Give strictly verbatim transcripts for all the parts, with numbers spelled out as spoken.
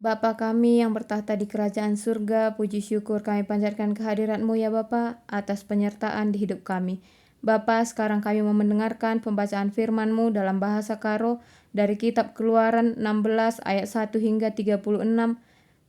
Bapa kami yang bertakhta di kerajaan surga, puji syukur kami panjatkan kehadirat-Mu, ya Bapa, atas penyertaan di hidup kami. Bapa, sekarang kami mau mendengarkan pembacaan firman-Mu dalam bahasa Karo dari kitab Keluaran enam belas ayat satu hingga tiga puluh enam.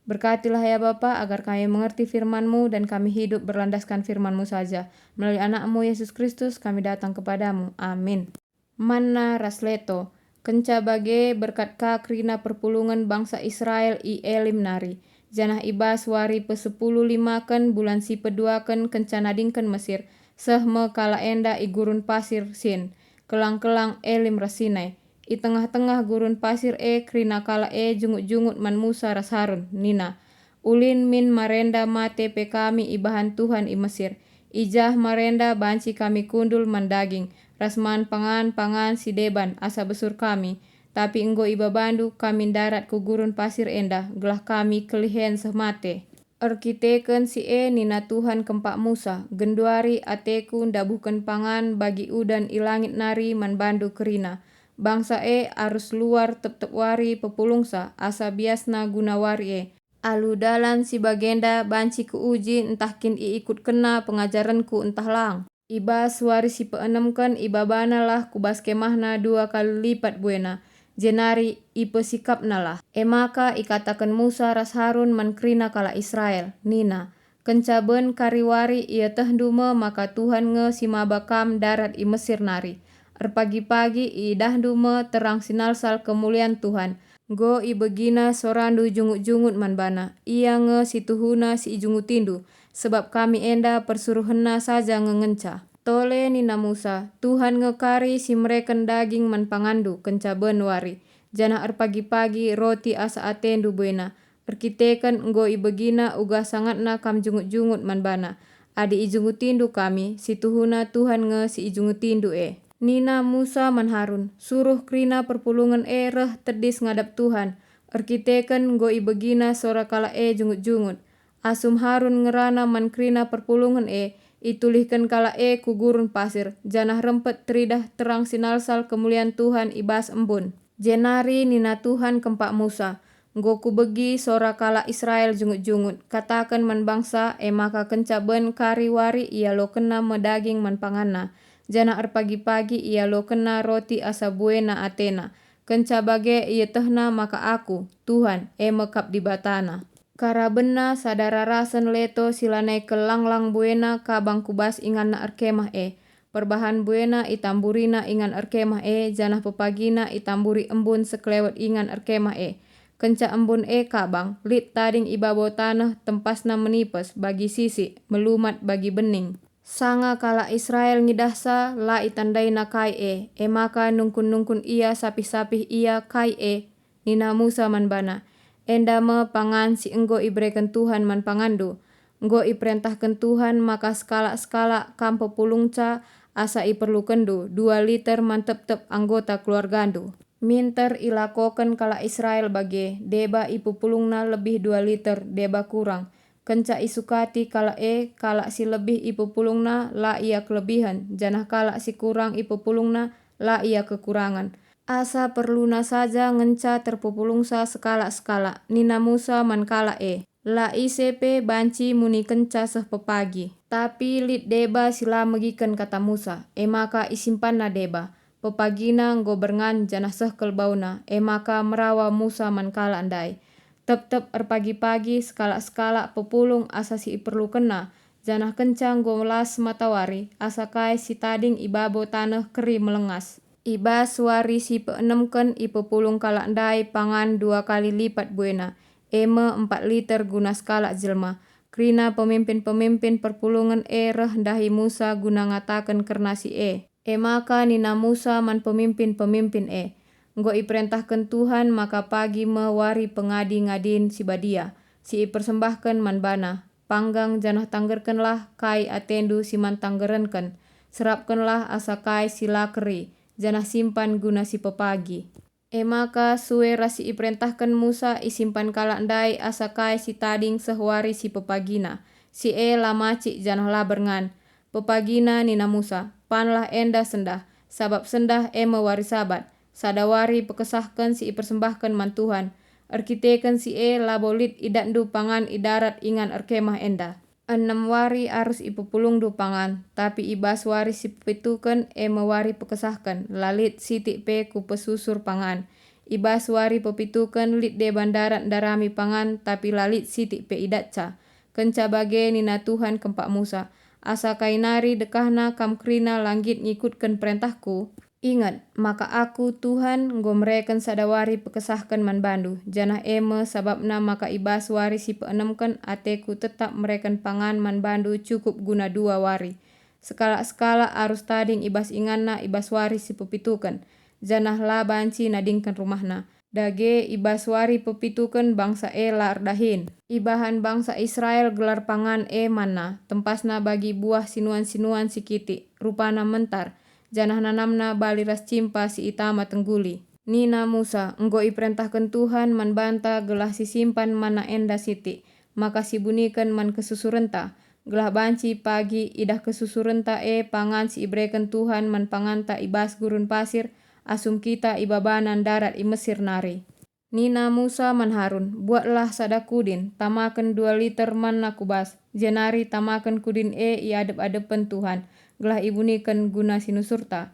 Berkatilah, ya Bapa, agar kami mengerti firman-Mu dan kami hidup berlandaskan firman-Mu saja. Melalui Anak-Mu, Yesus Kristus, kami datang kepada-Mu. Amin. Manna ras leto. Kenca bage berkat ka kerina perpulungen bangsa Israel i Elim nari, janah i bas wari pesepuluh limaken bulan si peduaken kenca nadingken Mesir, seh me kalak enda i gurun pasir Sin, kelang-kelang Elim ras Sinai. I tengah-tengah gurun pasir e kerina kalak e jungut-jungut man Musa ras Harun, nina, "Ulin min marenda mate pe kami ibahan Tuhan i Mesir. I jah marenda banci kami kundul man daging, ras man pangan-pangan si deban asa besur kami. Tapi enggo ibabandu kami ndarat ku gurun pasir enda, gelah kami kelihen seh mate." Erkiteken si e nina Tuhan kempak Musa, "Genduari ateKu ndabuhken pangan bagi udan i langit nari man bandu kerina. Bangsa e arus luar tep-tep wari pepulungsa, asa biasna guna wari e. Alu dalan si bagenda banci Kuuji ntah kin iikutkenna pengajarenKu ntah lang." I bas wari si peenemken ibabanalah ku bas kemahna dua kali lipat buena, jenari ipesikapnalah. E maka ikataken Musa ras Harun man kerina kalak Israel, nina, "Kenca ben kari wari ietehndu me maka Tuhan nge si maba kam ndarat i Mesir nari. Erpagi-pagi iidahndu me terang sinalsal kemulian Tuhan. Enggo ibegina sorandu jungut-jungut man baNa. Ia nge si tuhuna si ijungutindu, sebab kami enda persuruhenNa saja nge ngenca." Tole nina Musa, "Tuhan nge kari si mereken daging man panganndu kenca ben wari, janah erpagi-pagi roti asa atendu buena, erkiteken enggo ibegina uga sangatna kam jungut-jungut man baNa. Adi ijungutindu kami, si tuhuna Tuhan nge si ijungutindu e." Nina Musa man Harun, "Suruh kerina perpulungen e reh tedis ngadap Tuhan, erkiteken enggo ibegina sora kalak e jungut-jungut." Asum Harun ngerana man kerina perpulungen e, itulihken kalak e ku gurun pasir, janah rempet teridah terang sinalsal kemulian Tuhan i bas embun. Jenari nina Tuhan kempak Musa, "Enggo Kubegi sora kalak Israel jungut-jungut. Kataken man bangsa, e maka kenca ben kari wari ialokenna me daging man panganna, janah erpagi-pagi ialokenna roti asa buena atena. Kenca bage ietehna maka Aku, Tuhan, e me kap Dibatana." Karabenna sada rarasen leto si lanai kelanglang buena kabang ku bas inganna erkemah e. Perbahan buena itamburina ingan erkemah e, janah pepagina itamburi embun sekelewet ingan erkemah e. Kenca embun e kabang, lit tading i babo taneh tempasna menipes bagi sisik, melumat bagi bening. Sanga kalak Israel ngidahsa, la itandaina kai e, e maka nungkun-nungkun ia sapih-sapih ia kai e. Nina Musa man bana, "Enda me pangan si enggo ibereken Tuhan man panganndu. Enggo iperentahken Tuhan maka sekalak-sekalak kam pepulungca asa iperlukenndu dua liter man tep-tep anggota keluargandu." Minter ilakoken kalak Israel bage, deba ipepulungna lebih dua liter, deba kurang. Kenca isukati kalak e, kalak si lebih ipepulungna la ia kelebihen, janah kalak si kurang ipepulungna la ia kekurangen. Asa perluna saja ngenca terpepulungsa sekalak-sekalak. Nina Musa man kalak e, "La ise pe banci munikenca seh pepagi." Tapi lit deba si la megiken kata Musa, e maka isimpanna deba. Pepagina enggo berngan janah seh kal bauna, e maka merawa Musa man kalak ndai. Tep-tep erpagi-pagi sekalak-sekalak pepulung asa si iperlukenna, janah kenca enggo las matawari, asa kai si tading i babo taneh keri melengas. I bas wari si peenemken ipepulung kalak ndai pangan dua kali lipat buena, e me empat liter guna sekalak jelma. Kerina pemimpin-pemimpin perpulungen e reh ndahi Musa guna ngataken kerna si e. E maka nina Musa man pemimpin-pemimpin e, "Enggo iperentahken Tuhan maka pagi me wari pengadi-ngadin si badia, si ipersembahken man baNa. Panggang janah tanggerkenlah kai atendu si man tanggerenken. Serapkenlah asa kai si la keri, janah simpan guna si pepagi." E maka sue ras si iperentahken Musa isimpan kalak ndai asa kai si tading seh wari si pepagina, si e la macik janah la berngan. Pepagina nina Musa, "Panlah enda sendah, sabap sendah e me wari Sabat, sada wari pekesahken si ipersembahken man Tuhan. Erkiteken si e labo lit idatndu pangan i darat ingan erkemah enda. Enem wari arus ipepulungndu pangan, tapi i bas wari si pepituken, e me wari pekesahken, la lit sitik pe kupesusur pangan. I bas wari pepituken lit deba ndarat ndarami pangan, tapi la lit sitik pe idatca. Kenca bage nina Tuhan kempak Musa, "Asa kai nari dekahna kam kerina la nggit ngikutken perentahKu? Inget maka Aku, Tuhan, enggo mereken sada wari pekesahken man bandu, janah e me sabapna maka i bas wari si peenemken ateKu tetap mereken pangan man bandu cukup guna dua wari. Sekalak-sekalak arus tading i bas inganna i bas wari si pepituken, janah la banci nadingken rumahna. Dage i bas wari pepituken bangsa e la erdahin. Ibahan bangsa Israel gelar pangan e manna, tempasna bagi buah sinuan-sinuan si kitik, rupana mentar, janah nanamna bali ras cimpa si itama tengguli." Nina Musa, "Enggo iperentahken Tuhan man banta gelah sisimpan manna enda sitik, maka sibuniken man kesusurenta, gelah banci pagi idah kesusurenta e pangan si ibereken Tuhan man panganta i bas gurun pasir, asum kita ibabana ndarat i Mesir nari." Nina Musa man Harun, "Buatlah sada kudin, tamaken dua liter manna ku bas, jenari tamaken kudin e i adep-adepen Tuhan, gelah ibuniken guna sinusurta."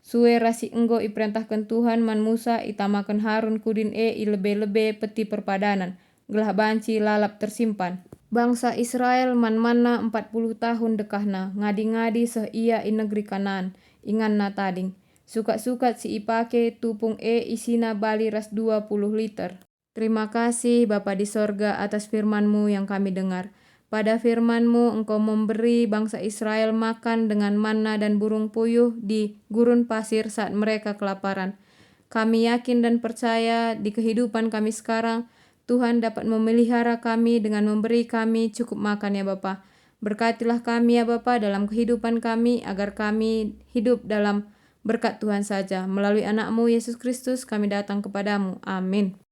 Sue ras si enggo iperentahken Tuhan man Musa, itamaken Harun kudin e i lebe-lebe Peti Perpadanen, gelah banci lalap tersimpan. Bangsa Israel man manna empat puluh tahun dekahna, ngadi-ngadi seh ia i negeri Kanaan, inganna tading. Sukat-sukat si ipake tupung e isina bali ras dua puluh liter. Terima kasih, Bapa di sorga, atas firman-Mu yang kami dengar. Pada firman-Mu Engkau memberi bangsa Israel makan dengan manna dan burung puyuh di gurun pasir saat mereka kelaparan. Kami yakin dan percaya di kehidupan kami sekarang, Tuhan dapat memelihara kami dengan memberi kami cukup makan, ya Bapa. Berkatilah kami, ya Bapa, dalam kehidupan kami, agar kami hidup dalam berkat Tuhan saja. Melalui Anak-Mu, Yesus Kristus, kami datang kepada-Mu. Amin.